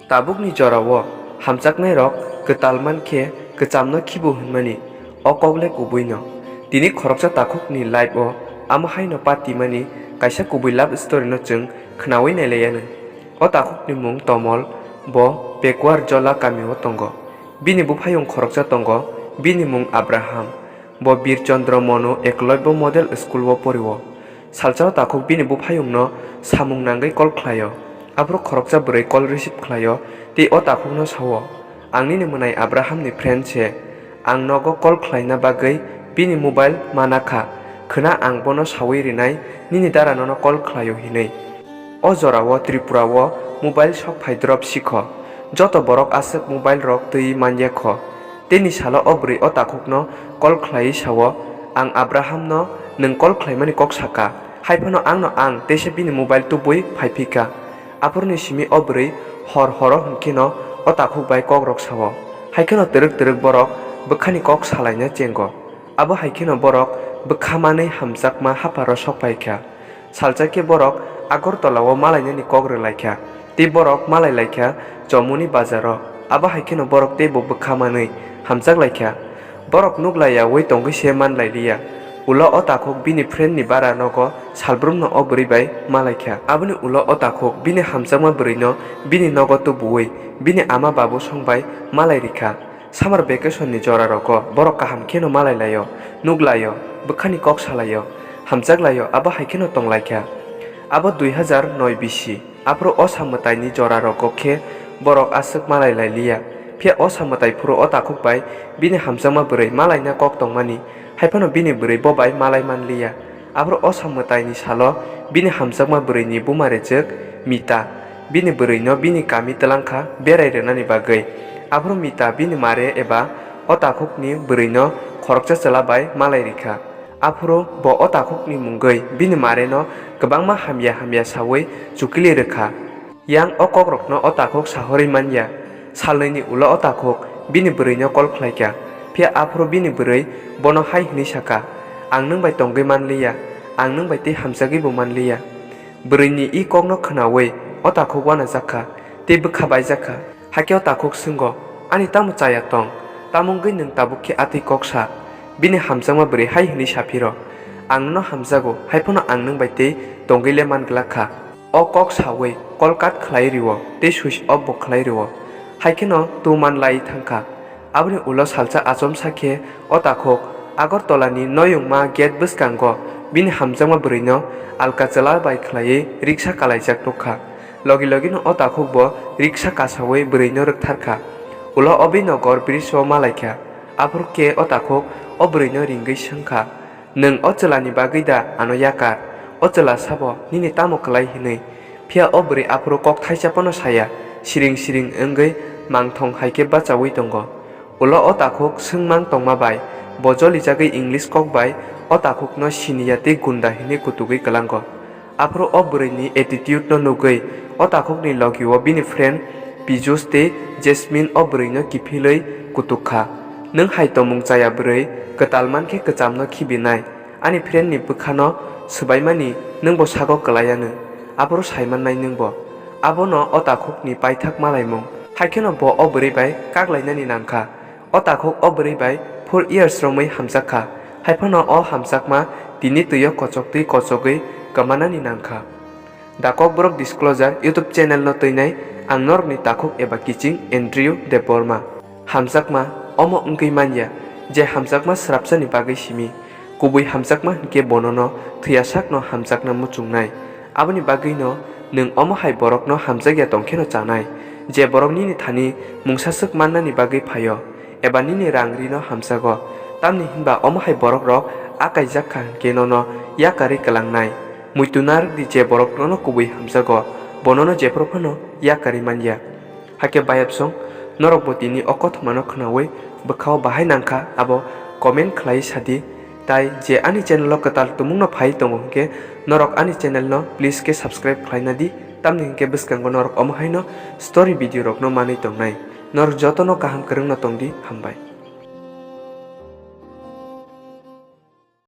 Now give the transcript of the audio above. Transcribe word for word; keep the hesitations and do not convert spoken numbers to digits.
Tabukni jorao hamjaknairok kwtal man khe kwchamno khibu hwnmani o kok le kubuino. Tini khoroksa takhukni life-o amo haino patimani kaisa kubui love story-no chwng khnaui nailaianw. O takhukni mung Tomol, bo Pekuar Jola kamio tongo. Bini buphayung khoroksa tongo, bini mung Abraham. Bo Bir Chandra Manu Eklobya Model School-o porio. Salsa o takhuk bini buphayungno samung nangwi call khlaio. Aphuru khoroksa bwrwi call receive khlaio tei o takhukno sao, "Ang nini mwnai Abrahamni friend se. Ang nogo call khlaina bagwi bini mobile mana kha. Khwna ang bono saui rinai nini dara nono call khlaio hinwi." O jorao Tripura-o mobile sok phai drop sikho. Joto borok aswk mobile rok twi manya kho. Tini salo o bwrwi o takhukno call khlaiwi sao, "Ang Abrahamno nwng call khlaimani kok saka, hai phano angno ang teisa bini mobile tubui phai phika." Aphuruni simi o bwrwi hor horo hwnkheno o takhuk bai kokrok sao. Hai kheno twrwk twrwk borok bwkhani kok salaina chengo. Abo hai kheno borok bwkha manwi hamjakma hapharo sok phai kha. Salsa khe borok Agartala-o malainani kok rwlaikha, tei borok malailaikha Jamuni bazaro. Abo hai kheno borok teibo bwkha manwi hamjaklaikha. Borok nuk laiyaui tongwi se man lailiya. Ulo o takhuk bini friend-ni bara nogo salbrumno o bwrwi bai malaikha. Aboni ulo o takhuk bini hamjakma bwrwino bini nogo tubuui bini ama babu song bai malai rikha. Summer vacation-ni jorarogo borok kaham kheno malai laio, nuk laio, bwkhani kok salaio, hamjak laio, abo hai kheno tong lai kha. Abo dui hazar noi bisi. Aphuru o sa mwtaini jorarogo khe borok aswk malai lai liya. Phiya o sa mwtai phuru o takhuk bai bini hamjakma bwrwi malaina kok tongmani, hai phano bini bwrwi bo bai malai man liya. Aphuru o sa mwtaini salo bini hamjakma bwrwini buma rejek Mita bini bwrwino bini kami twlang kha berai rwnani bagwi. Aphuru Mita bini mare eba o takhukni bwrwino khoroksa chwla bai malai rikha. Aphuru bo o takhukni mungwi bini mareno kwbangma hamya hamya saui chukili rwkha. Yang o kokrokno o takhuk sahorwi man ya. Salnwini ulo o takhuk bini bwrwino kol khlai kha. Phiya aphuru bini bwrwi bono hai hwnwi sa kha, "Ang nwng bai tongwi man li ya, ang nwng bai tei hamjagwibo man li ya." Bwrwini i kokno khwnaui o takhuk uanajak kha tei bwkha baijak kha. Hakhe o takhuk swngo, "Ani tamo chaya tong? Tamo wngwi nwng tabuk khe atwi kok sa?" Bini hamjakma bwrwi hai hwnwi sa phiro, "Ang nono hamjago, hai phano ang nwng bai tei tongwi le man glak kha." O kok saui call cut khlai rio tei switch off bo khlai rio. Hai kheno tu man lai thang kha. Aboni ulo salsa achomsa khe o takhuk Agartala ni noyungma gate bwskango bini hamjakma bwrwino alka chwla bai khlaiwi riksa kalaijak nukha. Logi logino o takhuk bo riksa kasaui bwrwino rwktharkha. Ulo Abhinanagar bridge o malaikha. Aphuru khe o takhuk o bwrwino ringwi swngkha, "Nwng o chwlani bagwi da ano yakar? O chwla sabo nini tamo kwlai?" hwnwi. Phiya o bwrwi aphuru kok thaisa phano saya, siring siring wngwi mangthong hai khe bachaui tongo. Ulo o takhuk swngmang tongma bai bo jolijagwi English kok bai o takhukno siniya tei gunda hwnwi kutugwi kwlango. Aphuru o bwrwini attitude-no nugwi o takhukni logio bini friend Pijus tei Jasmine o bwrwino kiphilwi kutuk kha, "Nwng hai tongmung chaya bwrwi, kwtal man khe kwchamno khibinai. Ani friend-ni bwkhano swbaimani nwngbo sago kwlaianw, aphuru saimannai nwngbo." Abono o takhukni paithak malaimung. Hai kheno bo o bwrwi bai kak lainani nang kha. O takhuk o bwrwi bai four years romwi hamjak kha, hai phano o hamjakma tini twi-o kochok twi kochogwi kwmanani nang kha. The Kokborok Disclosure YouTube channel-no twinai ang norokni takhuk eba kiching Andrew Debbarma. Hamjakma omo wngwi man ya je hamjakma srapsani bagwi simi. Kubui hamjakma hwnkhe bonono thwiya sakno hamjakna muchungnai. Aboni bagwino nwng omo hai borokno hamjakya tong kheno chanai, je borok nini thani mungsa swk mannani bagwi phaio, eba nini rang rino hamjago. Tamni hwnba omo hai borokrok akaijak kha hwnkhe nono yakarwi kwlangnai. Muitu narwk di, je borok nono kubui hamjago, bo nono jephru phano yakarwi man ya. Hakhe bayapsong, norokbo tini o kothomano khwnaui bwkhao bahai nangkha, abo comment khlaiwi sadi. Tai je ani channel-o kwtal tumungno phai tongo hwnkhe, norok ani channel-no please khe subscribe khlaina di, tamni hwnkhe bwskango norok omo haino story video-rokno manwi tongnai. Norok jotono kaham kwrwngno tongdi, hambai.